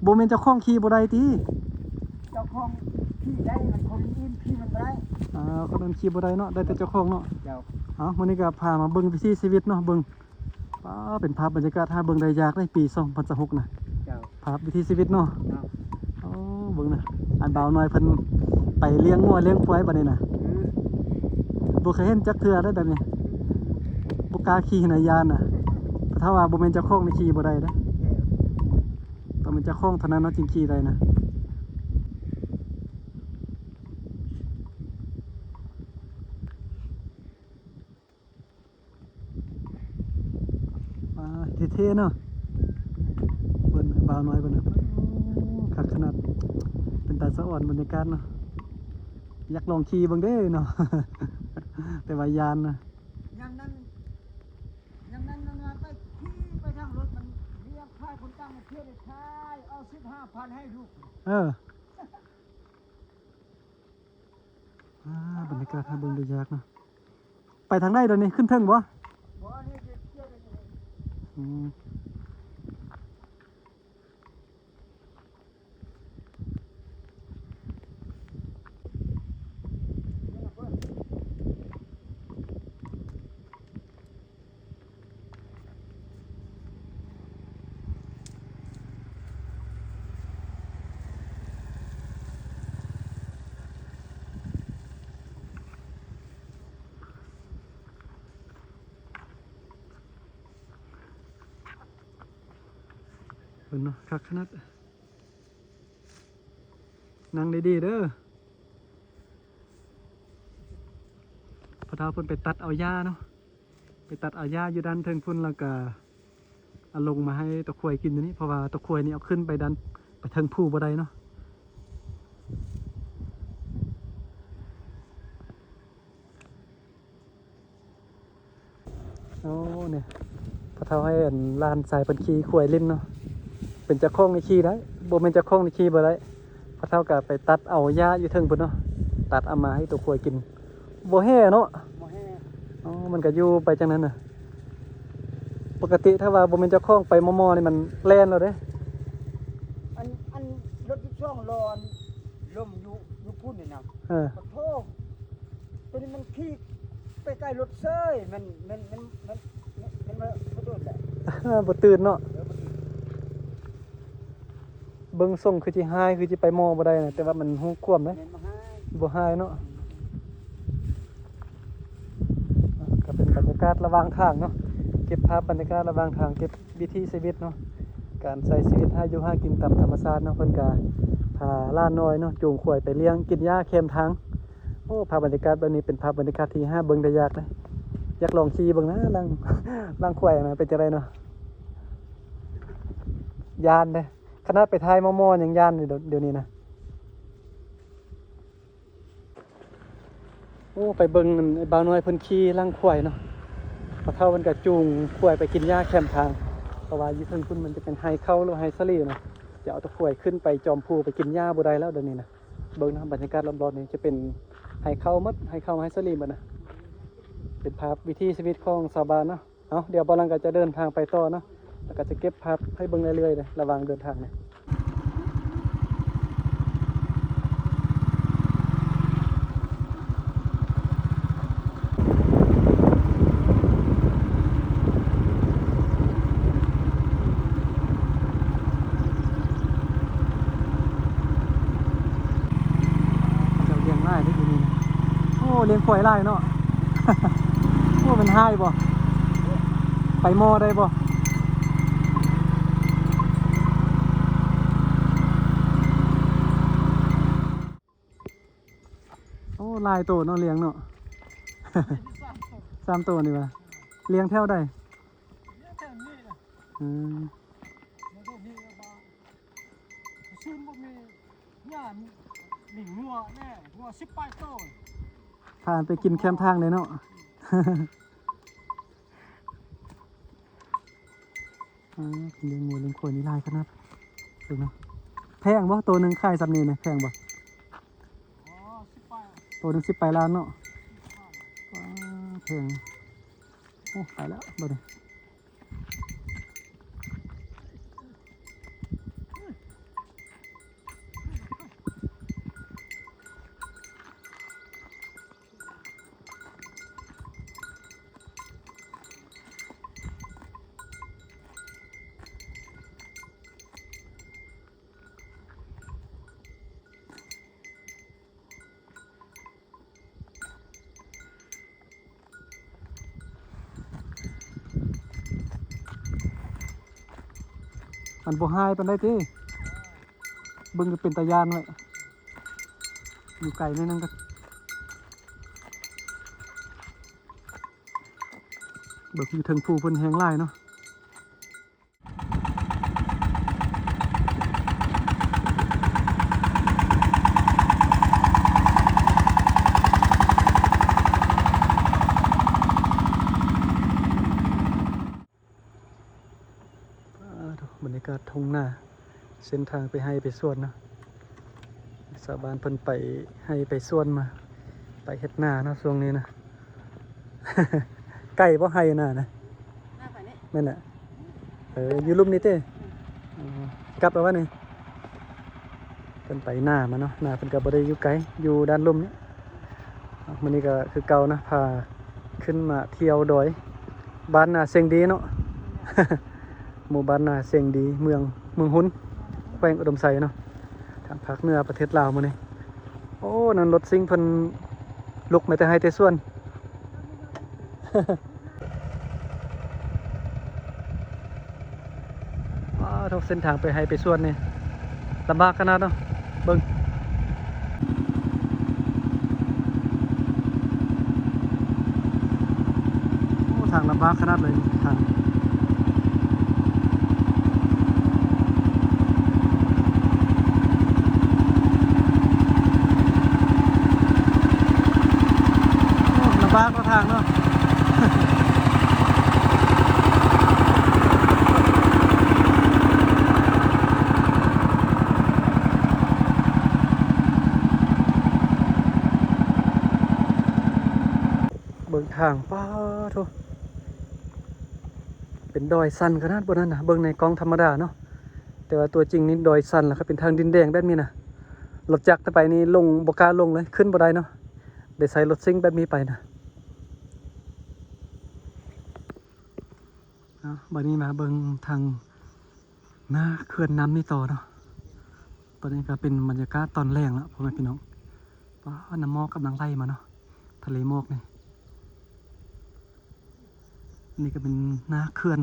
ບໍ່ແມ່ນເຈົ້າຂອງຂີ່ບໍ່ໄດ້ຕິ? ເຈົ້າຂອງຂີ່ໄດ້ ມັນຄົນອື່ນຂີ່ມັນບໍ່ໄດ້. ອ່າ ຄົນອື່ນຂີ່ບໍ່ໄດ້ເນາະ ໄດ້ແຕ່ເຈົ້າຂອງເນາະ. ເຈົ້າ. ເອົາ ມື້ນີ້ກໍພາມາເບິ່ງວິຖີຊີວິດເນາະ ເບິ່ງ ປ້າ ເປັນພາບບັນຍາກາດຫາເບິ່ງໄດ້ຍາກເດ້ ປີສອງພັນຊາວຫົກນະ. ເຈົ້າ. ພາບວິຖີຊີວິດເນາະ. ເຈົ້າ. ໂອ້ ເບິ່ງນະ ອັນບ່າວນ້ອຍເພິ່ນໄປລ້ຽງງົວລ້ຽງຄວາຍບັດນີ້ນະ. ອືມ. ບໍ່ເຄີຍເຫັນຈັກເທື່ອເດ້ແບບນີ້ ບໍ່ກ້າຂີ່ນະ ຢ້ານນະ. ຖ້າວ່າບໍ່ແມ່ນເຈົ້າຂອງນີ້ຂີ່ບໍ່ໄດ້ເດ້. ເຈົ້າ. ຕ້ອງເປັນເຈົ້າຂອງເທົ່ານັ້ນເນາະ ຈຶ່ງຂີ່ໄດ້ນະ. ອ່າ ເທ່ໆເນາະ ເບິ່ງບ່າວນ້ອຍເພິ່ນນະ. ໂອ້ ຄັກຂະໜາດ ເປັນຕາສະອອນບັນຍາກາດເນາະ. ຢາກລອງຂີ່ເບິ່ງເດ້ເນາະ ແຕ່ວ່າຢ້ານນະ. ຍາມນັ້ນ ຍາມນັ້ນນະ ໄປຂີ່ໄປທາງລົດ ມັນລຽບຂາຍຄົນຕ່າງປະເທດ ຂາຍເອົາສິບຫ້າພັນໃຫ້ລູກ. ເອີ. ອ່າ ບັນຍາກາດຫາເບິ່ງໄດ້ຍາກເນາະ. ໄປທາງໃດດຽວນີ້? ຂຶ້ນເທິງບໍ່? ບໍ່ ອັນນີ້ເຮັດເກືອໄດ້ຢູ່. ອືມ. ເບິ່ງເນາະ ຄັກຂະໜາດ. ນັ່ງດີໆເດີ. ພໍ່ເຖົ້າເພິ່ນໄປຕັດເອົາຫຍ້າເນາະ ໄປຕັດເອົາຫຍ້າຢູ່ດ້ານເທິງພຸ້ນ ແລ້ວກະເອົາລົງມາໃຫ້ຕົວຄວາຍກິນຢູ່ນີ້ ເພາະວ່າຕົວຄວາຍນີ້ເອົາຂຶ້ນໄປດ້ານ ໄປເທິງພູບໍ່ໄດ້ເນາະ. ໂອ້ ນີ້ ພໍ່ເຖົ້າໃຫ້ອັນຫຼານຊາຍເພິ່ນຂີ່ຄວາຍຫຼິ້ນເນາະ. ເປັນເຈົ້າຂອງນີ້ຂີ່ໄດ້ ບໍ່ແມ່ນເຈົ້າຂອງນີ້ຂີ່ບໍ່ໄດ້. ພໍ່ເຖົ້າກໍໄປຕັດເອົາຫຍ້າຢູ່ເທິງພຸ້ນເນາະ ຕັດເອົາມາໃຫ້ຕົວຄວາຍກິນ. ບໍ່ແຮ່ເນາະ? ບໍ່ແຮ່. ອໍ ມັນກໍຢູ່ໄປຈັ່ງນັ້ນນະ. ປົກກະຕິຖ້າວ່າບໍ່ແມ່ນເຈົ້າຂອງໄປມໍ່ໆນີ້ ມັນແລ່ນແລ້ວເດ້. ອັນ ອັນລົດສິບສອງລໍ້ລົ້ມຢູ່ ຢູ່ພຸ້ນນີ້ນະ. ເອີ ປະໂທ ໂຕນີ້ມັນຂີ່ໄປໃກ້ລົດເຊີຍ ມັນ ມັນ ມັນ ມັນ ມັນ ມັນບໍ່ຕື່ນແຫຼະ. ບໍ່ຕື່ນເນາະ. ເອີ ບໍ່ຕື່ນ. ເບິ່ງຊົງຄືຊິຮ້າຍ ຄືຊິໄປມໍ່ບໍ່ໄດ້ນະ ແຕ່ວ່າມັນຮູ້ຄວາມເດ້. ແມ່ນ ບໍ່ຮ້າຍ ບໍ່ຮ້າຍເນາະ. ອືມ. ອ່າ ກໍເປັນບັນຍາກາດລະຫວ່າງທາງເນາະ ເກັບພາບບັນຍາກາດລະຫວ່າງທາງ ເກັບວິຖີຊີວິດເນາະ ການໃຊ້ຊີວິດຫາຢູ່ຫາກິນຕາມທຳມະຊາດເນາະ. ເພິ່ນກໍພາຫຼານນ້ອຍເນາະ ຈູງຄວາຍໄປລ້ຽງກິນຫຍ້າແຄມທາງ. ໂອ້ ພາບບັນຍາກາດແບບນີ້ເປັນພາບບັນຍາກາດທີ່ຫາເບິ່ງໄດ້ຍາກເດ້. ຢາກລອງຂີ່ເບິ່ງນະ ລ່າງ ລ່າງຄວາຍນະ ເປັນຈັ່ງໃດເນາະ? ຢ້ານເດ້. ຂະໜາດໄປຖ່າຍມໍ່ໆຍັງຢ້ານຢູ່ດຽວນີ້ນະ. ໂອ້ ໄປເບິ່ງອັນ ອ້າຍບ່າວນ້ອຍເພິ່ນຂີ່ຫຼັງຄວາຍເນາະ. ພໍ່ເຖົ້າເພິ່ນກໍຈູງຄວາຍໄປກິນຫຍ້າແຄມທາງ ເພາະວ່າຢູ່ເທິງພຸ້ນມັນຈະເປັນໄຮ່ເຂົ້າ ຫຼືໄຮ່ສາລີເນາະ. ຈະເອົາແຕ່ຄວາຍຂຶ້ນໄປຈອມພູໄປກິນຫຍ້າບໍ່ໄດ້ແລ້ວດຽວນີ້ນະ. ເບິ່ງນະ ບັນຍາກາດລອບໆນີ້ຈະເປັນໄຮ່ເຂົ້າໝົດ ໄຮ່ເຂົ້າໄຮ່ສາລີໝົດນະ. ເປັນພາບວິຖີຊີວິດຂອງຊາວບ້ານເນາະ. ເອົາ ດຽວບ່າວຫຼັງກໍຈະເດີນທາງໄປຕໍ່ເນາະ ແລ້ວກໍຈະເກັບພາບໃຫ້ເບິ່ງເລື້ອຍໆເລີຍ ລະຫວ່າງເດີນທາງນີ້. ເຂົາເຈົ້າລ້ຽງຫຼາຍເດ້ຢູ່ນີ້ນະ. ໂອ້ ລ້ຽງຄວາຍຫຼາຍເນາະ. ໂອ້ ມັນຮ້າຍບໍ່? ໄປມໍ່ໄດ້ບໍ່? ໂອ້ ຫຼາຍໂຕເນາະ ລ້ຽງເນາະ. ສາມໂຕນີ້ຫວາ? ລ້ຽງແຖວໃດ? ອືມ. ຊືນບໍ່ມີຫຍ້າ ມີງົວແນ່ ງົວສິບປາຍໂຕ ພາໄປກິນແຄມທາງເດ້ເນາະ. ອ່າ ລ້ຽງງົວລ້ຽງຄວາຍນີ້ຫຼາຍຂະໜາດ. ເບິ່ງເນາະ ແພງບໍ່? ໂຕໜຶ່ງຂາຍສ່ຳນີ້ນະ ແພງບໍ່? ອໍ ສິບປາຍ ໂຕໜຶ່ງສິບປາຍລ້ານເນາະ. ສິບປາຍ ວ້າ ແພງ. ໂອ້ ໄປແລ້ວບັດນີ້. ອືມ ມັນບໍ່ຮ້າຍປານໃດຕິ? ເບິ່ງກໍເປັນຕາຢ້ານແຫຼະ ຢູ່ໄກໜ້ອຍໜຶ່ງກໍ ເບິ່ງຢູ່ເທິງພູເພິ່ນແຮງຫຼາຍເນາະ. ອ່າ ບັນຍາກາດທົ່ງນາ ເສັ້ນທາງໄປໄຮ່ໄປສວນເນາະ. ຊາວບ້ານເພິ່ນໄປໄຮ່ໄປສວນມາ ໄປເຮັດນາເນາະຊ່ວງນີ້ນະ. ໃກ້ບໍ່ໄຮ່ນານະ? ໜ້າໄປນີ້ ແມ່ນແຫຼະ. ເອີ ຢູ່ລຸ່ມນີ້ເຕ? ອືມ ກັບແລ້ວວະນີ້? ເພິ່ນໄປນາມາເນາະ ນາເພິ່ນກໍບໍ່ໄດ້ຢູ່ໄກ ຢູ່ດ້ານລຸ່ມນີ້. ມື້ນີ້ກໍຄືເກົ່ານະ ພາຂຶ້ນມາທ່ຽວດອຍ ບ້ານນາເສັງດີເນາະ ໝູ່ບ້ານນາເສັງດີ ເມືອງ ເມືອງຮຸນ ແຂວງອຸດົມໄຊເນາະ ທາງພາກເໜືອປະເທດລາວມື້ນີ້. ໂອ້ ນັ້ນລົດຊິງເພິ່ນລຸກມາແຕ່ໄຮ່ແຕ່ສວນ. ວ້າ ທຸກເສັ້ນທາງໄປໄຮ່ໄປສວນນີ້ ລຳບາກຂະໜາດເນາະ ເບິ່ງ. ໂອ້ ທາງລຳບາກຂະໜາດເລີຍ ທາງ ໂອ້ ລຳບາກເນາະ ທາງເນາະ. ເບິ່ງທາງ ປາໂທ້ ເປັນດອຍຊັນຂະໜາດບໍ່ນັ້ນນະ ເບິ່ງໃນກ້ອງທຳມະດາເນາະ ແຕ່ວ່າຕົວຈິງນີ້ດອຍຊັນ ແລ້ວກໍເປັນທາງດິນແດງແບບນີ້ນະ ລົດຈັກໄປນີ້ລົງ ບໍ່ກ້າລົງເລີຍ ຂຶ້ນບໍ່ໄດ້ເນາະ ໄດ້ໃຊ້ລົດຊິງແບບນີ້ໄປນະ. ເອົາ ບັດນີ້ມາເບິ່ງທາງໜ້າເຂື່ອນນ້ຳນີ້ຕໍ່ເນາະ. ຕອນນີ້ກໍເປັນບັນຍາກາດຕອນແລງແລ້ວ ພໍ່ແມ່ພີ່ນ້ອງ. ປາ ນ້ຳໝອກກຳລັງໄຫຼມາເນາະ ທະເລໝອກນີ້. ອັນນີ້ກໍເປັນໜ້າເຂື່ອນ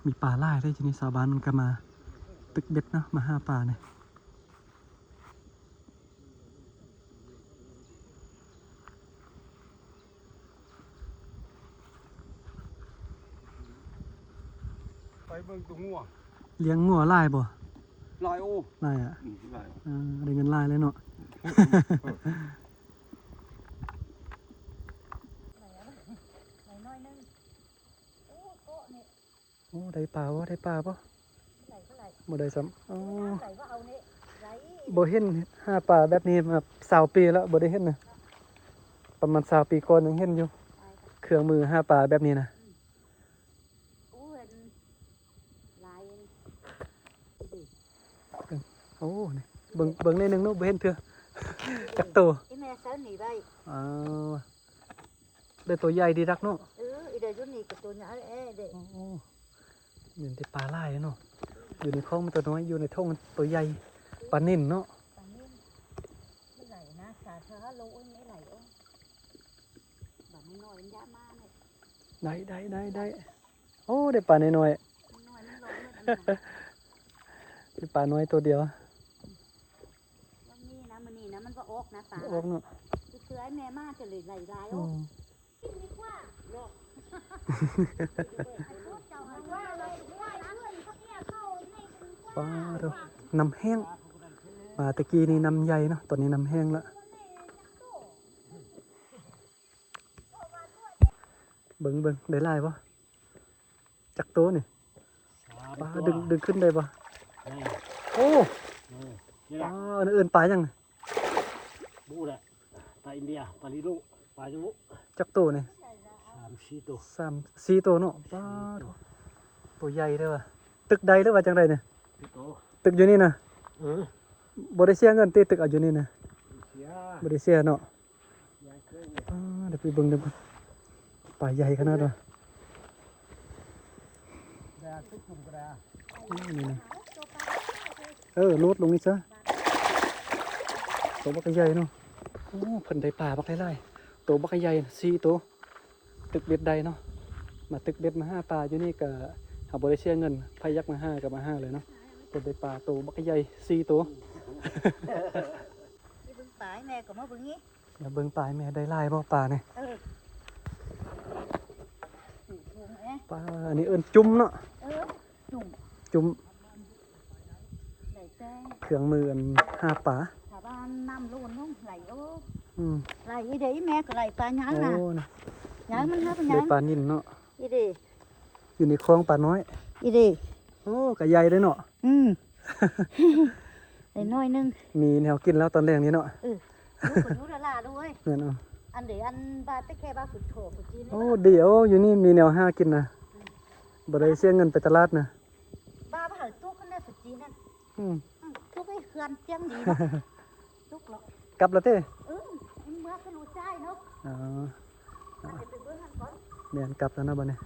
ມີປາຫຼາຍເດ້ ທີ່ນີ້ຊາວບ້ານມັນກໍມາຕຶກເບັດເນາະ ມາຫາປານີ້. ໄປເບິ່ງຕົວງົວ ລ້ຽງງົວຫຼາຍບໍ່? ຫຼາຍໂອ ຫຼາຍອະ ອືມ ຫຼາຍ ເອີ ໄດ້ເງິນຫຼາຍເລີຍເນາະ. ໄດ້ປາບໍ່? ໄດ້ປາບໍ່? ບໍ່ໄດ້ຊ້ຳ. ອໍ ບໍ່ເຫັນຫາປາແບບນີ້ມາຊາວປີແລ້ວ ບໍ່ໄດ້ເຫັນນະ. ປະມານຊາວປີກ່ອນຍັງເຫັນຢູ່ ເຄື່ອງມືຫາປາແບບນີ້ນະ. ໂອ້ ນີ້ ເບິ່ງ ເບິ່ງໜ້ອຍໜຶ່ງເນາະ ບໍ່ເຫັນເທື່ອ ຈັກໂຕ. ອີແມ່ໃສ່ໜີໄວ້ ອໍ ໄດ້ໂຕໃຫຍ່ດີດັກເນາະ. ເອີ ອີເດຢູ່ນີ້ກໍໂຕໃຫຍ່ແອເດ. ໂອ້ ມີແຕ່ປາຫຼາຍເນາະ ຢູ່ໃນຂອງມັນໂຕນ້ອຍ ຢູ່ໃນຖົງໂຕໃຫຍ່. ປານິນເນາະ ປານິນ ມັນໄຫຼນະ ສາທາໂລ ໂອ້ຍ ໄຫຼ ໂອ້ຍ ບາດນ້ອຍໆ ມັນຢາມາເນາະ. ໄດ້ ໄດ້ ໄດ້ ໄດ້. ໂອ້ ໄດ້ປານ້ອຍໆ ນ້ອຍມັນລອງເນາະ ໄດ້ປານ້ອຍໂຕດຽວ. ວັນນີ້ນະ ມື້ນີ້ນະ ມັນບໍ່ອອກນະ ປາ ບໍ່ອອກເນາະ ຄືເຄືອໃຫ້ແມ່ມາຈະເລີຍໄຫຼຫຼາຍ. ໂອ້ ອືມ ປາໂທ້ ນ້ຳແຫ້ງ ມາແຕ່ກີ້ນີ້ນ້ຳໃຫຍ່ເນາະ ຕອນນີ້ນ້ຳແຫ້ງລະ. ເບິ່ງ ເບິ່ງ ໄດ້ຫຼາຍບໍ່? ຈັກໂຕນີ້? ສາມ ປາ ຕົວ ດຶງ ດຶງຂຶ້ນໄດ້ບໍ່? ນີ້ ໂອ້ ເອີ ນີ້ລະ ປາ ອັນນັ້ນເອີ້ນປາຫຍັງ? ບໍ່ຮູ້ແຫຼະ ປາອິນເດຍ ປາລິໂລ ປາຫຍັງບໍ່? ຈັກໂຕນີ້? ສາມສີ່ໂຕ ສາມສີ່ໂຕເນາະ. ປາ ໂຕໃຫຍ່ເດີ້ວ່າ ຕຶກໄດ້ຫຼືວ່າຈັ່ງໃດນີ້? ຕຶກໂຕ ຕຶກຢູ່ນີ້ນະ? ເອີ ບໍ່ໄດ້ເສຍເງິນຕິ? ຕຶກເອົາຢູ່ນີ້ນະ? ເສຍ ບໍ່ໄດ້ເສຍເນາະ. ອ່າ ດຽວໄປເບິ່ງນຳກັນ ປາໃຫຍ່ຂະໜາດວ່າ ນີ້ນະ ເອີ ໂລດລົງນີ້ຊະ ໂຕບັກໃຫຍ່ເນາະ. ໂອ້ ເພິ່ນໄດ້ປາບັກຫຼາຍໆ ໂຕບັກໃຫຍ່ສີ່ໂຕ ຕຶກເບັດໄດ້ເນາະ. ມາຕຶກເບັດມາຫາປາຢູ່ນີ້ກະ ບໍ່ໄດ້ເສຍເງິນ ໃຜຢາກມາຫາກໍມາຫາເລີຍເນາະ. ເພິ່ນໄດ້ປາໂຕບັກໃຫຍ່ສີ່ໂຕ. ໄປເບິ່ງປາໃຫ້ແມ່ກໍມາເບິ່ງນີ້. ມາເບິ່ງປາໃຫ້ແມ່ ໄດ້ຫຼາຍບໍ່ປານີ້? ເອີ ປາ ອັນນີ້ເອີ້ນຈຸ້ມເນາະ. ເອີ ຈຸ້ມ ຈຸ້ມ ໄດ້ແຕ່ເຄື່ອງມືອັນຫາປາ. ຖ້າວ່ານ້ຳລົ້ນລົງໄຫຼ ໂອ້ ອືມ ໄຫຼອີເດ້. ອີແມ່ກໍໄຫຼປາຍາວນະ ໂອ້ ຍາວມັນຫາປາຍາວ ໄດ້ປານິນເນາະ. ອີເດ້ ຢູ່ໃນຄອງປານ້ອຍ ອີເດ້. ໂອ້ ກະໃຫຍ່ເດ້ເນາະ. ອືມ ໄດ້ໜ້ອຍໜຶ່ງ ມີແນວກິນແລ້ວຕອນແລງນີ້ເນາະ. ເອີ ຢູ່ກໍຢູ່ລະລາລູກເອີຍ. ແມ່ນເນາະ. ອັນເດ ອັນບາດແຕ່ແຄ່ວ່າຝຶກໂທຝຶກຈີນ. ໂອ້ ດີ ໂອ້ ຢູ່ນີ້ມີແນວຫາກິນນະ. ອືມ ບໍ່ໄດ້ເສຍເງິນໄປຕະຫຼາດນະ. ບາດວ່າເຮົາຕຸກຫັ້ນແຫຼະຝຶກຈີນນັ້ນ. ອືມ ອືມ ຕຸກໃຫ້ເຮືອນຈຽງດີເນາະ. ຕຸກເນາະ ກັບແລ້ວເດ້. ເອີ ເມືອຄືລູກຊາຍເນາະ. ອໍ ອັນນີ້ໄປເບິ່ງຫັ້ນກ່ອນ. ແມ່ນ ກັບແລ້ວເນາະບັດນີ້.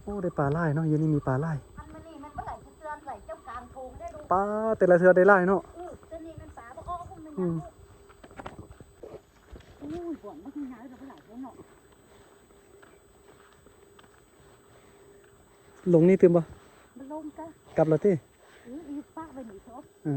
ເອີ ໂອ້ ໄດ້ປາຫຼາຍເນາະ ຢູ່ນີ້ມີປາຫຼາຍ. ອັນມື້ນີ້ມັນບໍ່ໄຫຼຄືເທື່ອ ໄຫຼເຈົ້າກາງໂຖງເດ້ລູກ. ປາແຕ່ລະເທື່ອໄດ້ຫຼາຍເນາະ. ເອີ ແຕ່ນີ້ມັນປາບໍ່ອອກ ມັນຫຍັງ ອືມ ລູກ. ໂອ້ຍ ບ່ອນມັນຍ້າຍແລ້ວບໍ່ຫຼາຍເນາະ. ລົງນີ້ຕື່ມບໍ່? ບໍ່ລົງກະ ກັບແລ້ວຕິ? ອື ອີກປະໄວ້ນີ້ຊະ. ເອີ